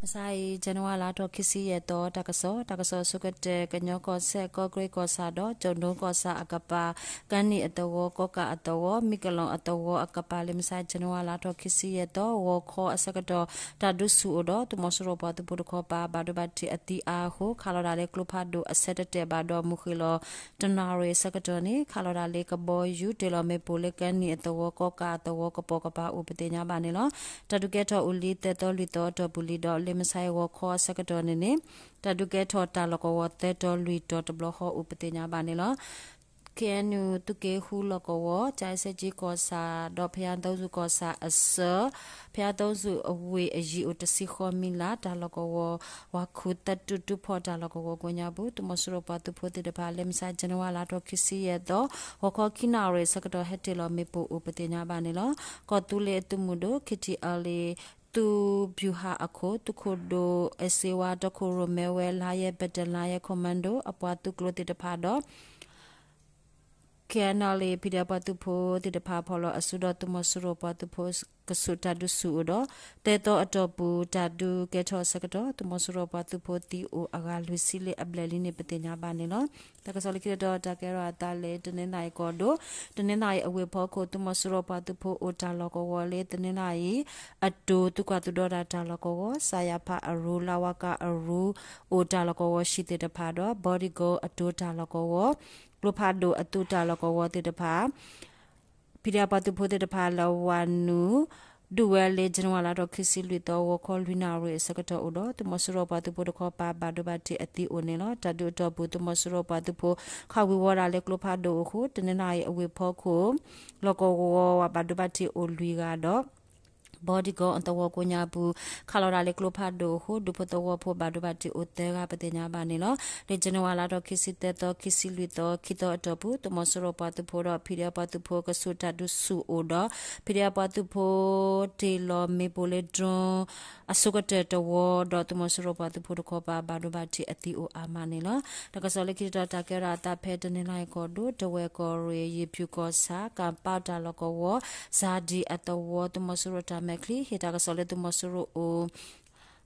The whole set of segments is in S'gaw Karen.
မုၢ်ဆါအံၤ January လါထီၣ်ခံဆံယဲၢ်သီ တၢ်ကစီၣ်, တၢ်ကစီၣ်အဆိကတၢၢ် ကညီကီၢ်စဲၣ် ကီၢ်ကရ့ၣ်ကီၢ်ဆၣ်ဒီး ကၠိၣ်ဒိကီၢ်ဆၣ်အကပၤ, ကၢနံၣ်အသဝီ, ကီၣ်ကးအသဝီ, မံကလီၢ်အသဝီအကပၤ လၢမုၢ်ဆါ January လါထီၣ်ခံဆံယဲၢ်သီ ဂီၤခီအဆၢကတီၢ် တၢ်ဒုးဆူၣ်အိၣ်ဒီး သုးမီၤစိရိၤပှၤသုးဖိတခီပၤ ဘၣ်ဒိဘၣ်ထံးအသံအါအဃိ ခးလီၤဒၣ်လၢကျိဖးဒိၣ်အဆၢတတဲာ်ဘၣ်ဒီး မုၢ်ဃ့ၢ်လီၤ တနၣ်ရံၣ်အဆၢကတီၢ်န့ၣ် ခးလီၤဒၣ်လၢကဘီယူၤ တ့ၢ်လီၤမ့ၣ်ပိၢ်လၢကၢနံၣ်အသဝီ ကီၣ်ကးအသဝီကပိာ်ကပၤအိၣ်ပသ့ၣ်ညါဘၣ်န့ၣ်လီၤ. တၢ်ဒုးကဲထီၣ်အိၣ်လံ သၢသီလွံၢ်သီအတီၢ်ပူၤလံဒီး လၢမုၢ်ဆါအံၤဂီၤခီအဆၢကတီၢ်န့ၣ်န့ၣ် တၢ်ဒုးကဲထီၣ်တၢ်လီၢ်ကဝီၤသၢတီၤလွံၢ်တီၤတဘျီဃီအိၣ်ပသ့ၣ်ညါဘၣ်န့ၣ်လီၤ. ခ့ၣ်အဲၣ်ယူၣ် သုးက့ဃုလီၢ်ကဝီၤ ကၠၢ်စဲကၠံကီၢ်ဆၣ်ဒီး ဖဲအသိစူၣ်ကီၢ်ဆၣ်အဆၢ ဖဲအသိစူၣ်အဝ့ၢ်အယံၤအိၣ်တဆံဃီမံလၤ တၢ်လီၢ်ကဝီၤ ဝၤခူသၢတုၣ်တူၢ်ဖီၣ်တၢ်လီၢ်ကဝီၤကိးညါပူၤ သုးမီၤစိရိၤပှၤသုးဖိသ့ၣ်တဖၣ် လၢမုၢ်ဆါ January လါထီၣ်ခံဆံယဲၢ်သီ ဂီၤခီခံနၣ်ရံၣ်အဆၢကတီၢ် ဟဲတ့ၢ်လီၤမ့ၣ်ပိၢ်အိၣ်ပသ့ၣ်ညါဘၣ်န့ၣ်လီၤ. ကီၢ်သူလ့ၤအသုးမုၢ်ဒိၣ် KTLA သုးဗျူဟာအခိၣ် သုးခိၣ်ဒိၣ်အဲၣ်စ့ဝါ တီခိၣ်ရိၣ်မဲဝဲ လါယဲၢ် ပတလါယဲၢ် commando အပှၤသုးကျိၤသ့ၣ်တဖၣ်ဒီး KNLA PDF ပှၤသုးဖိသ့ၣ်တဖၣ် ဖီၣ်လီၤအစုဒီးသုးမီၤစိရိၤပှၤသုးဖိ ကဆူးတၢ်ဒုးဆူၣ်အိၣ်ဒီး သၢသီအတီၢ်ပူၤ တၢ်ဒုးကဲထီၣ်အဆၢကတီၢ် သုးမီၤစိရိၤပှၤသုးဖိသံအိၣ်အဂၤလွံၢ်ဆံလၢအဘျဲၣ်လံန့ၣ် ပသ့ၣ်ညါဘၣ်န့ၣ်လီၤ. တၢ်ကစီၣ်လၢခံတတီၤ တၢ်ကဲထီၣ်အသးလၢ တနီသရံၣ်ကီၢ်ဒိၣ် တနီသရံၣ်အဝ့ၢ်ဖီခိၣ် သုးမီၤစိရိၤပှၤသုးဖိအိၣ်တၢ်လီၢ်ကဝီၤလၢ တနီသရံၣ်အတိၤ သုးကွၢ်သူၣ်ဒီးတၢ်တၢ်လီၢ်ကဝီၤ စးယၤဖးအရူ လါဝါကအရူ အိၣ်တၢ်လီၢ်ကဝီၤ ဟံၣ်သ့ၣ်တဖၣ်ဒီး ဘီဒံကိအတိၤတၢ်လီၢ်ကဝီၤ ကျိဖးဒိၣ်အသုးတၢ်လီၢ်ကဝီၤသ့ၣ်တဖၣ် PDF ပှၤသုးဖိသ့ၣ်တဖၣ်လၢဝၤနုာ် ဒုးဝဲလၢ January လါထီၣ်ခံဆံလွံၢ်သီ ဂီၤခီလွံၢ်နၣ်ရံၣ်အဆၢကတီၢ်အိၣ်ဒီး သုးမီၤစိရိၤပှၤသုးဖိတခီပၤ ဘၣ်ဒိဘၣ်ထံးအသံအိၣ်န့ၣ်လီၤ. တၢ်ဒုးအတီၢ်ပူၤ သုးမီၤစိရိၤပှၤသုးဖိ ခးဝံၤဝီၤဒၣ်လၢကျိဖးဒိၣ်အဃိ တနီသရံၣ်အဝ့ၢ်ဖီခိၣ် လီၢ်ကဝီၤ ဘၣ်ဒိဘၣ်ထံးအိၣ်လွံၢ်ဂၤဒီး ဘီဒံကိအသဝီကိးညါပူၤ ခးလီၤဒၣ်လၢကျိဖးဒိၣ်အဃိ ဒူဖိသဝီဖိဘၣ်ဒိဘၣ်ထံးအိၣ်သၢဂၤပသ့ၣ်ညါဘၣ်န့ၣ်လီၤ. လၢ January လါထီၣ်ခံဆံသၢသီ ခံဆံလွံၢ်သီ ခံသီအတီၢ်ပူၤ သုးမီၤစိရိၤပှၤသုးဖိဒီး PDF ပှၤသုးဖိကဆူးတၢ်ဒုးဆူၣ်အိၣ်ဒီး PDF ပှၤသုးဖိ တ့ၢ်လီၤမ့ၣ်ပိၢ်လၢ drone အဆိကတၢၢ်တဝီဒီး သုးမီၤစိရိၤပှၤသုးဖိတခီပၤ ဘၣ်ဒိဘၣ်ထံးအသံအိၣ်အါမးန့ၣ်လီၤ. တၢ်ကစီၣ်လၢခံတတီၤ တၢ်ကဲထီၣ်အသးဖဲတနီသရံၣ်ကီၢ်ဒိၣ် တဝဲၢ်ကီၢ်ရ့ၣ် ယ့ၣ်ဖၠူၣ်ကီၢ်ဆၣ် ကၣ်ပၣ်တၢ်လီၢ်ကဝီၤ စၤဒံအသဝီ သုးမီၤစိရိၤတၢ်မဲာ်ချံ ဟ့ၣ်တၢ်ကစီၣ်လၢသုးမီၤစိရိၤအိၣ်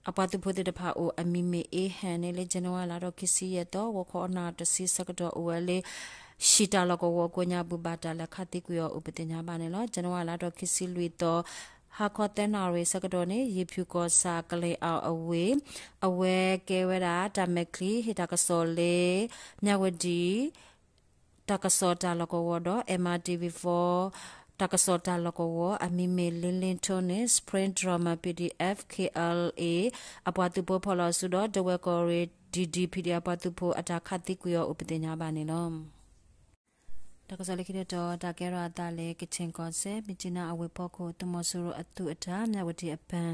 အပှၤသုးဖိသ့ၣ်တဖၣ်အိၣ် အမံၤမ့ၢ် A Han န့ၣ် လၢ January လါထီၣ်ခံဆံယဲၢ်သီ ဂီၤခီနၣ်ရံၣ်တဆံဆၢကတီၢ်အိၣ်ဝဲလၢ ဟံၣ်တၢ်လီၢ်ကဝီၤကိးညါပူၤ ဘၣ်တၢ်လဲၤခးသံကွံာ်အီၤအိၣ်ပသ့ၣ်ညါဘၣ်န့ၣ်လီၤ. January လါထီၣ်ခံဆံလွံၢ်သီ ဟါခီသၢနၣ်ရံၣ်ဆၢကတီၢ်န့ၣ် ယ့ၣ်ဖၠူၣ်ကီၢ်ဆၣ် ကလဲၤအီၤအဝ့ၢ် အဝဲကဲဝဲဒၣ်တၢ်မဲာ်ချံ ဟ့ၣ်တၢ်ကစီၣ်လၢ မၠၣ်ဝတံၣ် တၢ်ကစီၣ်တၢ်လီၢ်ကဝီၤဒီး MRTV four တၢ်ကစီၣ်တၢ်လီၢ်ကဝီၤ အမံၤမ့ၢ် လ့လ့ထိန့ၣ် Spring Drama PDF KLA အပှၤသုးဖိဖီၣ်လီၤအစုဒီး တဝဲၢ်ကီၢ်ရ့ၣ် DDPD အပှၤသုးဖိအတၢ်ခးသံကွံာ်အီၤအိၣ်ပသ့ၣ်ညါဘၣ်န့ၣ်လီၤ. တၢ်ကစီၣ်လၢခံတတီၤ တၢ်ကဲထီၣ်အသးလၢ ကခ့ၣ်ကီၢ်စဲၣ် မြစ်ကြီးနား အဝ့ၢ်ဖီခိၣ် သုးမီၤစိရိၤအသုးအတၢ် မၠၣ်ဝတံၣ်အပၢ်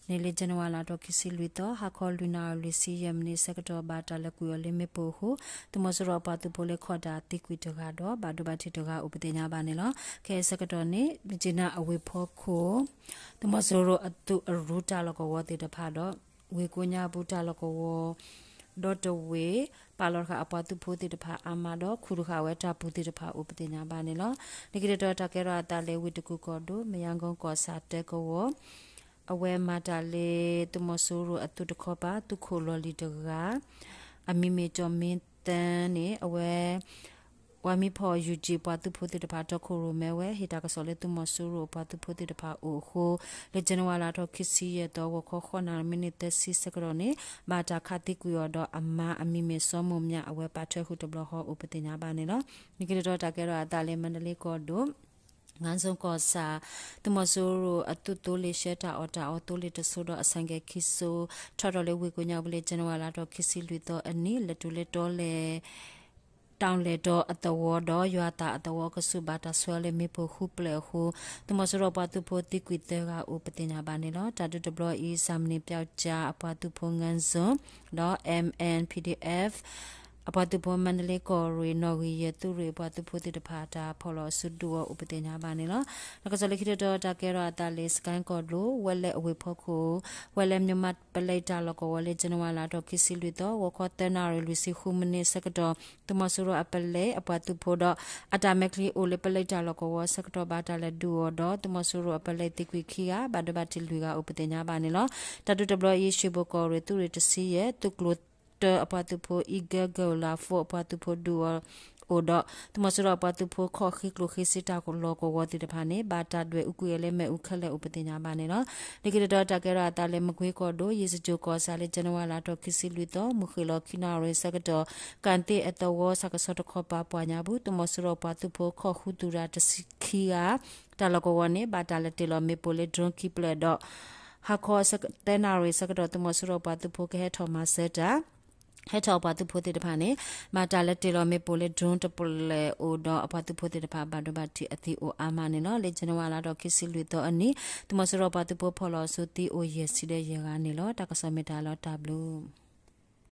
န့ၣ်လၢ January လါထီၣ်ခံဆံလွံၢ်သီ ဟါခီလွံၢ်နၣ်ရံၣ်လွံၢ်ဆံယဲၢ်မံးနံးဆၢကတီၢ် ဘၣ်တၢ်လဲၤကွံာ်အီၤလၢမ့ၣ်ပိၢ်အဃိ သုးမီၤစိရိၤအပှၤသုးဖိလၢခီၣ်တၢ်သံကွံာ်တဂၤဒီး ဘၣ်ဒိဘၣ်ထံးတဂၤအိၣ်ပသ့ၣ်ညါဘၣ်န့ၣ်လီၤ. ခဲအံၤဆၢကတီၢ်န့ၣ် မြစ်ကြီးနား အဝ့ၢ်ဖီခိၣ် သုးမီၤစိရိၤအသုးအရူတၢ်လီၢ်ကဝီၤသ့ၣ်တဖၣ်ဒီး ဝ့ၢ်ကိးညါပူၤတၢ်လီၢ်ကဝီၤ ဒီတဝ့ၢ် ပာ်လီၤတဃာ်အပှၤသုးဖိသ့ၣ်တဖၣ်အါမးဒီး ခူၣ်တဃာ်ဝဲတၢ်ပူၤသ့ၣ်တဖၣ်အိၣ်ပသ့ၣ်ညါဘၣ်န့ၣ်လီၤ. လၢခံတတီၤ တၢ်ကဲထီၣ်အသးလၢ ဝ့ၢ်တကူၣ်ကီၢ်ဒိၣ် မရမ်းကုန်းကီၢ်ဆၣ်တၢကဝီၤ အဝဲမၤတၢ်လၢ သုးမီၤစိရိၤအသုးတခီပၤ သုးခိၣ်လီၢ်လံၤတဂၤ အမံၤမ့ၢ်ကၠီၣ်မ့သၢန့ၣ် အဝဲ ဝၤမံဖီၣ် ယူၣ်ကၠံၣ် ပှၤသုးဖိသ့ၣ်တဖၣ် တီခိၣ်ရိၣ်မဲဝဲ ဟ့ၣ်တၢ်ကစီၣ်လၢသုးမီၤစိရိၤအပှၤသုးဖိသ့ၣ်တဖၣ်အိၣ်အဃိ လၢ January လါထီၣ်ခံဆံယဲၢ်သီ ဂီၤခီဃိးနၣ်ရံၣ် မံးနံးသၢဆံဆၢကတီၢ်န့ၣ် ဘၣ်တၢ်ခးသံကွံာ်အီၤဒီးအမါ အမံၤမ့ၢ်စီၤမိၢ်မၠး အဝဲပာ်ထွဲဃုာ်တဘျီဃီအိၣ်ပသ့ၣ်ညါဘၣ်န့ၣ်လီၤ. လၢခံတတီၤ တၢ်ကဲထီၣ်အသးလၢ မါဒလ့ကီၢ်ဒိၣ် ငါးစုံကီၢ်ဆၣ် သုးမီၤစိရိၤအသုးသိလ့ၣ် ရှဲတၢ်အီၣ်တၢ်အီ သိလ့ၣ်တစိၤဒီးအဆိုင်ကယ်ခံစိၤ ထီၣ်ထီၣ်လၢဝ့ၢ်ကိးညါပူၤလၢ January လါထီၣ်ခံဆံလွံၢ်သီအနံၤ လဲၤတုၤလၢတီလဲၣ် တၢ်လဲၣ်တီအသဝီဒီး ယွၤသၣ်အသဝီကဆူး ဘၣ်တၢ်ဆှၢလၢမ့ၣ်ပိၢ်ဃုဖျၢၣ်အဃိ သုးမီၤစိရိၤပှၤသုးဖိသံကွံာ်သၢဂၤအိၣ်ပသ့ၣ်ညါဘၣ်န့ၣ်လီၤ. တၢ်ဒုးတဘျီအံၤ စၣ်မနံၣ်ပျီကၠါ အပှၤသုးဖိ ငါးစုံ ဒီး MNPDF အပှၤသုးဖိ မါဒလ့ကီၢ်ရ့ၣ် နီၣ်ဂံၢ်ယဲၢ်သုးရ့ၣ်အပှၤသုးဖိသ့ၣ်တဖၣ် တၢ်ဖီၣ်လီၤအစုဒုးအီၤအိၣ်ပသ့ၣ်ညါဘၣ်န့ၣ်လီၤ. တၢ်ကစီၣ်လၢခံတတီၤ တၢ်ကဲထီၣ်အသးလၢ စကဲကီၢ်ဒိၣ် ဝဲလဲၣ်အဝ့ၢ်ဖီခိၣ် ဝဲလဲၣ် မၠိၣ်မးပလဲတၢ်လီၢ်ကဝီၤလၢ ဇန်နဝါလါထီၣ်ခံဆံလွံၢ်သီ ဂီၤခီသၢနၣ်ရံၣ်လွံၢ်ဆံဃုမံးနံးဆၢကတီၢ် သုးမီၤစိရိၤအပလဲအပှၤသုးဖိဒီး အတၢ်မဲာ်ချံအိၣ်လၢပလဲတၢ်လီၢ်ကဝီၤဆၢကတီၢ် ဘၣ်တၢ်လဲၤဒုးအီၤဒီး သုးမီၤစိရိၤအပလဲသံကွံာ်ခံဂၤ ဘၣ်ဒိဘၣ်ထံးလွံၢ်ဂၤအိၣ်ပသ့ၣ်ညါဘၣ်န့ၣ်လီၤ. တၢ်ဒုးတဘျီအံၤ ရွှေဘိုကီၢ်ရ့ၣ်သုးရ့ၣ်တဆံယဲၢ် သုးကျိၤတၢအပှၤသုးဖိ အံၤကဲကၢၣ်လၤဖိအပှၤသုးဖိဒုးအီၤအိၣ်ဒီး သုးမီၤစိရိၤအပှၤသုးဖိခီၣ်ဃံကျိၣ်ဃ့စ့တၢ်လီၢ်ကဝီၤသ့ၣ်တဖၣ်န့ၣ် ဘၣ်တၢ်ဒွဲၣ်အူကွံာ်အီၤလၢမ့ၣ်အူခဲလၢာ်အိၣ်ပသ့ၣ်ညါဘၣ်န့ၣ်လီၤ. လၢခံတတီၤ တၢ်ကဲထီၣ်အသးလၢ မကွ့ကီၢ်ဒိၣ် ယ့ၣ်စကၠိၣ်ကီၢ်ဆၣ်လၢ ဇန်နဝါလါထီၣ်ခံဆံလွံၢ်သီ မုၢ်ဃ့ၢ်လီၤခံနၣ်ရံၣ်ဆၢကတီၢ် ကၣ်သ့အသဝီဆၣ်ကဆီတခီပၤပှၢ်ညါပူၤ သုးမီၤစိရိၤပှၤသုးဖိခီၣ်ဃုသူၣ်တၢ်တဆံခံဂၤ တၢ်လီၢ်ကဝီၤန့ၣ် ဘၣ်တၢ်လဲၤတ့ၢ်လီၤမ့ၣ်ပိၢ်လၢ drone ခံဖျၢၣ်ဒီး ဟါခီသၢနၣ်ရံၣ်ဆၢကတီၢ် သုးမီၤစိရိၤပှၤသုးဖိကဟဲထီၣ်မၤစၢၤတၢ် ဟဲထီၣ်အပှၤသုးဖိသ့ၣ်တဖၣ်န့ၣ် ဘၣ်တၢ်လဲၤတ့ၢ်လီၤမ့ၣ်ပိၢ်လၢ drone တဖျၢၣ်အိၣ်ဒီး အပှၤသုးဖိသ့ၣ်တဖၣ် ဘၣ်ဒိဘၣ်ထံးအသံအိၣ်အါမးန့ၣ်လီၤ. လၢ ဇန်နဝါလါထီၣ်ခံဆံလွံၢ်သီအနံၤ သုးမီၤစိရိၤပှၤသုးဖိဖီၣ်လီၤအစုသံအိၣ်ယဲၢ်ဆံဒီးယဲၢ်ဂၤန့ၣ်လီၤ. တၢ်ကစီၣ်မ့ၢ်တၢ်လီၤတၢ်ဘျုး